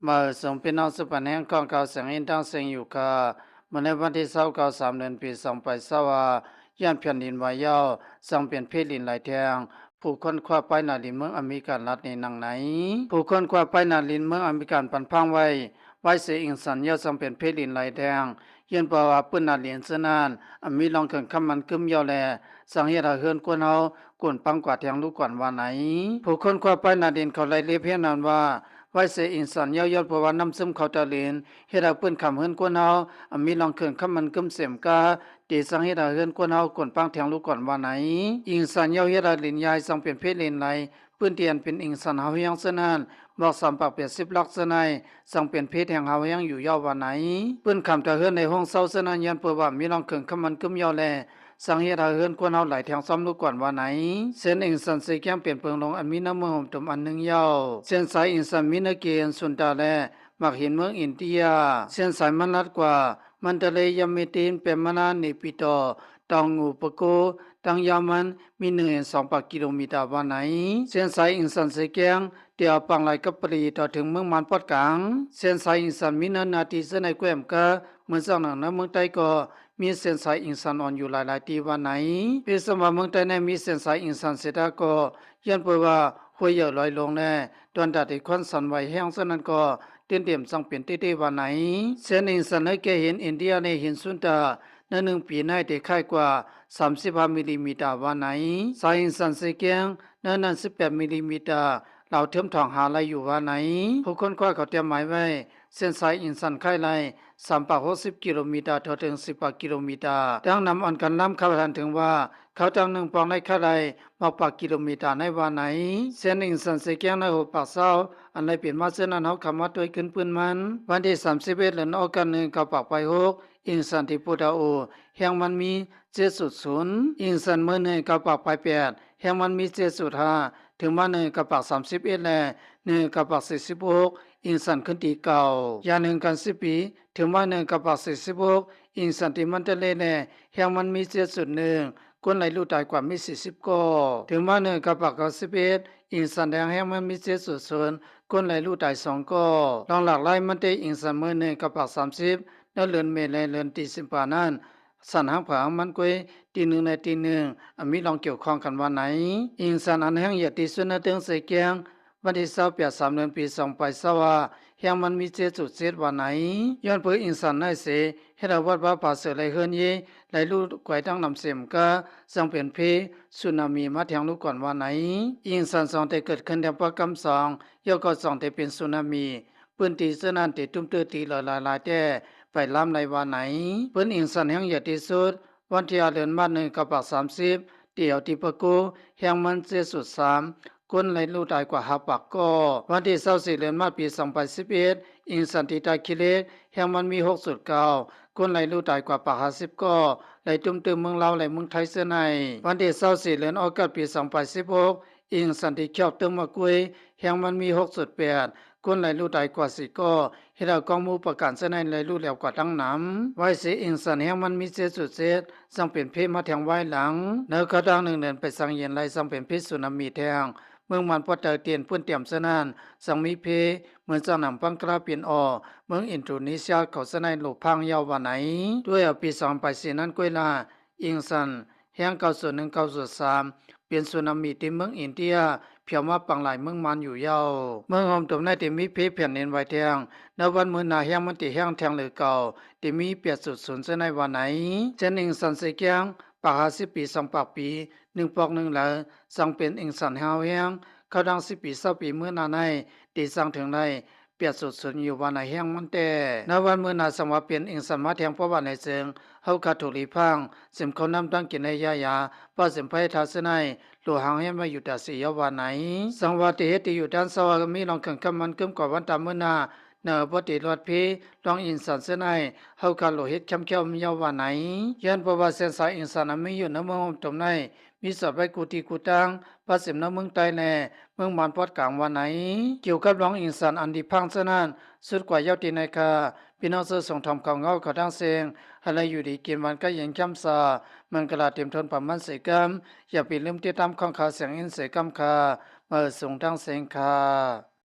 ມາເອີ່ສອງພີ່ນ້ອງ ສະບັນແຫ່ງຂອງເກົ່າ ສຽງອິນທັງສຽງຢູ່ຄ່າ. ມື້ໃນວັນທີຊາວເກົ້າ ສາມເດືອນ ປີສອງພັນຊາວ ວ່າ ຢ້ານແຜ່ນດິນໄຫວຍາວ ສ້າງເປັນເພດິນໄຫຼແທ່ງ. ຜູ້ຄົ້ນຄວ້າປ້າຍໜ້າດິນເມືອງອາເມລິກັນລັດໃນໜັງໃນ. ຜູ້ຄົ້ນຄວ້າປ້າຍໜ້າດິນເມືອງອາເມລິກັນ ປັນພາງໄວ້ ໄວເສອິງສັນຍາວ ສ້າງເປັນເພດິນໄຫຼແທ່ງ ຍ້ອນເພາະວ່າ ພື້ນໜ້າດິນເຊິ່ງນັ້ນ ອາ ມີຮ່ອງເຄື່ອງຄ້ຳມັນກຶ້ມຍາວ ແລະ ສ້າງເຮັດໃຫ້ເຮືອນຄົນເຮົາ ໂກນປັງກວ່າແທ່ງລູກກວນວ່າໃນ. ຜູ້ຄົ້ນຄວ້າປ້າຍໜ້າດິນເຂົາໄດ້ເລັບຮຽນນັ້ນວ່າ ໄວເສອິງສັນຍາວ ຍ້ອນເພາະວ່ານ້ຳຊຶມເຂົ້າໃຕ້ດິນ ເຮັດໃຫ້ພື້ນຂ້າມເຮືອນຄົນເຮົາ ອາ ມີຮ່ອງເຄື່ອງຄ້ຳມັນກຶ້ມເສມກາ ທີ່ສ້າງເຮັດໃຫ້ເຮືອນຄົນເຮົາ ໂກນປັງແທ່ງລູກກວນວ່າໃນ. ອິງສັນຍາວເຮັດໃຫ້ດິນຢາຍ ສ້າງເປັນເພດິນໄຫຼ. ພື້ນທີ່ອັນເປັນອິງສັນຮາວແຮງເຊິ່ງນັ້ນ ບວກສາມປາກແປດສິບຫຼັກເຊິ່ງໃນ ສ້າງເປັນເພແທ່ງຮາວແຮງຢູ່ຍາວວ່າໃນ. ພື້ນຂ້າມໃຕ້ເຮືອນໃນຫ້ອງເຊົາເຊິ່ງນັ້ນ ຍ້ອນເພາະວ່າ ມີຮ່ອງເຄື່ອງຄ້ຳມັນກຶ້ມຍາວ ແລະ ສ້າງເຮັດໃຫ້ເຮືອນຄົນເຮົາໄຫຼແທ່ງຊອມລູກກວນວ່າໃນ. ເສັ້ນອິງສັນເຊແກງ ເປັນເພິງລົງອັນມີນ້ຳເມືອງໂຮມຕົມອັນໜຶ່ງຍາວ. ເສັ້ນສາຍອິງສັນມີໃນເຂດເຮືອນຊຸນຕາ ແລະ ໝາກຫີນເມືອງອິນເດຍ. ເສັ້ນສາຍມັນລັດກວ່າ ມັນຕະເລ, ຍາເມຕິນ, ເປມະນາ, ເນປິໂຕ, ຕອງງູປະໂກ ຕັ້ງຍາວມັນມີໜຶ່ງພັນສອງຮ້ອຍກິໂລເມດຕາວ່າໃນ. ເສັ້ນສາຍອິງສັນເຊແກງ ທີ່ເອົາປາງລາຍກັບປະຣີ ຕໍ່ເຖິງເມືອງມານປອດກາງ. ເສັ້ນສາຍອິງສັນມີໃນໜ້າທີ່ເຊິ່ງໃນແຂວງກະ ເໝືອນຈາກໜັງໃນເມືອງໃຕ້ກໍມີເສັ້ນສາຍອິງສັນອ່ອນຢູ່ຫຼາຍໆທີ່ວ່າໃນ. ເພສຳວ່າເມືອງໃຕ້ໃນມີເສັ້ນສາຍອິງສັນເສດຕາກໍ ຍ້ອນເພາະວ່າຫ້ວຍໃຫຍ່ລອຍລົງ ແລະ ດອນຕາທີ່ຄວັນສັນໄຫວແຮງເຊິ່ງນັ້ນກໍ ຕື່ນເຕັມຈັ່ງເປັນເຕ້ໆວ່າໃນ. ເສັ້ນອິງສັນໃນແກ່ຫີນອິນເດຍ ແລະ ຫີນຊຸນຕາ ໃນໜຶ່ງປີໃນໄດ້ຄ້າຍກວ່າສາມສິບຫ້າມິລລີມີຕາວ່າໃນ. ສາຍອິງສັນເຊແກງ ໃນນັ້ນສິບແປດມິລລີມີຕາ ລາວເທີມຖອງຫາໄດ້ຢູ່ວ່າໃນ. ຜູ້ຄົ້ນຄວ້າເຂົາຕຽມໝາຍໄວ້ ເສັ້ນສາຍອິງສັນຄ້າຍໄດ້ສາມຮ້ອຍຫົກສິບກິໂລເມດຕາ ເຖິງສິບກວ່າກິໂລເມດຕາ. ດັ່ງນຳອອນການລຳຄາດຫວັງເຖິງວ່າ ເຂົ້າຕັ້ງໜຶ່ງປ່ອງໄດ້ຄ່າໄດ້ໝາກປາກກິໂລເມດຕາໃນວ່າໃນ. ເສັ້ນອິງສັນເຊແກງໃນຫົວປາກເຊົາ ອັນໄດ້ເປັນມາເຊັ່ນນັ້ນ ເຮົາຄຳວ່າຕົວຂຶ້ນພື້ນມັນ. ວັນທີສາມສິບເອັດ ເດືອນອອກກັດ ໜຶ່ງເກົ້າປາກປາຍຫົກ ອິງສັນທີ່ປູດາໂອ ແຮງມັນມີເຈັດຈຸດສູນ. ອິງສັນເມື່ອໜຶ່ງເກົ້າປາກປາຍແປດ ແຮງມັນມີເຈັດຈຸດຫ້າ ເຖິງມາໜຶ່ງເກົ້າປາກສາມສິບເອັດ ແລະ ໜຶ່ງເກົ້າປາກສີ່ສິບຫົກ ອິງສັນຂຶ້ນທີ່ເກົ່າ. ຢ່າງໜຶ່ງກັນສິບປີ ເຖິງມາໜຶ່ງເກົ້າປາກສີ່ສິບຫົກ ອິງສັນທີ່ມັນຕະເລ ແລະ ແຮງມັນມີເຈັດຈຸດໜຶ່ງ ຄົນໄດ້ລູກຕາຍກວ່າມີສີ່ສິບກໍ. ເຖິງມາໜຶ່ງເກົ້າປາກເກົ້າສິບເອັດ ອິງສັນແດງ ແຮງມັນມີເຈັດຈຸດສູນ ຄົນໄດ້ລູກຕາຍສອງກໍ. ລອງຫຼາກຫຼາຍມັນເຕ ອິງສັນເມື່ອໜຶ່ງເກົ້າປາກສາມສິບ ໃນເດືອນເມ ແລະ ເດືອນດີເຊັມບານັ້ນ ສັນຫາງຜາຫາງມັນກວຍ ຕີໜຶ່ງໃນຕີໜຶ່ງ ອາ ມີລອງກ່ຽວຂ້ອງກັນວ່າໃນ. ອິງສັນອັນແຮງເຫືອດທີ່ສຸດໃນເທິງເຊແກງ ວັນທີຊາວແປດ ສາມເດືອນ ປີສອງພັນຊາວ ວ່າ ແຮງມັນມີເຈັດຈຸດເຈັດວ່າໃນ. ຍ້ອນເພີງອິງສັນໃນເສ ເຮັດໃຫ້ວັດວາຜາເສືອ ແລະ ເຮືອນເຢ ໄດ້ຫຼຸດກວາຍທັງນ້ຳເສມກະ ຈັ່ງເປັນເພສຸນາມີມາແທ່ງລູກກວນວ່າໃນ. ອິງສັນສອງແຕ່ເກີດຂຶ້ນແຖມປາກກຳສອງ ແລ້ວກໍສອງແຕ່ເປັນສຸນາມີ. ພື້ນທີ່ເຊິ່ງນັ້ນເຕະຕຸ້ມເຕີຕີຫຼາຍໆແຕ່ ໄປລາມໄດ້ວ່າໃນ. ເພິງອິງສັນແຮງເຫືອດທີ່ສຸດ ວັນທີຫ້າເດືອນມາດ ໜຶ່ງເກົ້າປາກສາມສິບ ທີ່ເອົາທີ່ປະໂກ ແຮງມັນເຈັດຈຸດສາມ ຄົນໄດ້ລູກຕາຍກວ່າຫ້າປາກກໍ. ວັນທີຊາວສີ່ເດືອນມາດ ປີສອງພັນສິບເອັດ ອິງສັນທີ່ທ່າຂີ້ເຫຼັກ ແຮງມັນມີຫົກຈຸດເກົ້າ ຄົນໄດ້ລູກຕາຍກວ່າປາກຫ້າສິບກໍ ໄດ້ຕຸ້ມເຕີເມືອງລາວ ແລະ ເມືອງໄທເທື່ອໃນ. ວັນທີຊາວສີ່ເດືອນອອກກັດ ປີສອງພັນສິບຫົກ ອິງສັນທີ່ຂຽວເຕີງມະກຸຍ ແຮງມັນມີຫົກຈຸດແປດ ຄົນໄດ້ລູກຕາຍກວ່າສີ່ກໍ ເຮັດໃຫ້ກອງໝູ່ປະການເທື່ອໃນໄດ້ລູກແຫຼວກວ່າຕັ້ງນຳ. ໄວເສອິງສັນແຮງມັນມີເຈັດຈຸດເຈັດ ຈັ່ງເປັນເພມາແທ່ງວາຍຫຼັງ. ໃນຄາວດາງໜຶ່ງເດືອນໄປສັງເຢັນໄດ້ ຈັ່ງເປັນເພສຸນາມີແທ່ງ. ເມືອງມານປອດໃຕ້ຕຽນພື້ນຕຽມເທື່ອນັ້ນ ຈັ່ງມີເພເໝືອນຈາກໜັງບັງກະລາເປັນອໍ ເມືອງອິນໂດເນເຊຍເຂົາເທື່ອໃນໂລບພັງຍາວວ່າໃນ. ດ້ວຍເອົາປີສອງພັນສີ່ນັ້ນກ້ວຍລະ ອິງສັນແຮງເກົ້າຈຸດໜຶ່ງ ເກົ້າຈຸດສາມ ເປັນສຸນາມີທີ່ເມືອງອິນເດຍ ພຽວມາປາງລາຍເມືອງມານຢູ່ຍາວ. ເມືອງໂຮມຕົມໃນທີ່ມີເພແຜ່ນດິນໄຫວແທ່ງ ໃນວັນມື້ໜ້າແຮງມັນທີ່ແຮງແທ່ງຫຼືເກົ່າ ທີ່ມີແປດຈຸດສູນເຊັ່ນໃນວ່າໃນ. ເຊັ່ນອິງສັນເຊແກງ ປາກຫ້າສິບປີ ສອງປາກປີ ໜຶ່ງປອກໜຶ່ງລາວ ຈັ່ງເປັນອິງສັນຮາວແຮງ ເຂົ້າດັງສິບປີ ຊາວປີມື້ໜ້າໃນ ທີ່ສ້າງເຖິງໄດ້ ແປດຈຸດສູນຢູ່ວ່າໃນແຮງມັນແຕ່. ໃນວັນມື້ໜ້າສັງວ່າເປັນອິງສັນມາແທ່ງປະຫວັດໃນເຊິ່ງ ເຮົາຂາດທຸກຫຼີພັງ ເສັມເຂົ້ານ້ຳຕັ້ງກິນໄດ້ຢາຢາ ປະເສັມໄພທາເສໄນ ໂລຫາງແຮງມາຢູ່ຕາສີຍາວວ່າໃນ. ສັງວ່າທີ່ເຮັດທີ່ຢູ່ດ້ານເຊົາ ມີລອງເຄື່ອງຄ້ຳມັນກຶ້ມກວ່າວັນຕາມື້ໜ້າ ໃນປະຕິວັດເພ ລອງອິງສັນເສໄນ ເຮົາຂາດໂລເຮັດແຄມແຄວຍາວວ່າໃນ. ຍ້ອນເພາະວ່າເສັ້ນສາຍອິງສັນອັນມີຢູ່ໃນເມືອງໂຮມຕົມໃນ ມີສອດໄວ້ກູ່ທີ່ກູ່ຕ່າງ ປະເສັມໃນເມືອງໃຕ້ແລະ ເມືອງມານປອດກາງວ່າໃນ. ກ່ຽວກັບລອງອິງສັນອັນດີພັງເທື່ອນັ້ນ ສຸດກວ່າຍາວຕີໃນຄ່າ ພີ່ນ້ອງເຊີນສົ່ງທຳຂ່າວເງົາເຂົ້າທາງເຊງ ໃຫ້ໄດ້ຢູ່ດີກິນຫວານກະເຢັນແຄມຊາ ມັນກະລາເຕັມທົນປະມານເສກຳ. ຢ່າໄປລືມຕິດຕາມຂອງຂ່າວສຽງອິນເສກຳຄ່າ ມາເອີ່ສງທາງເຊງຄ່າ.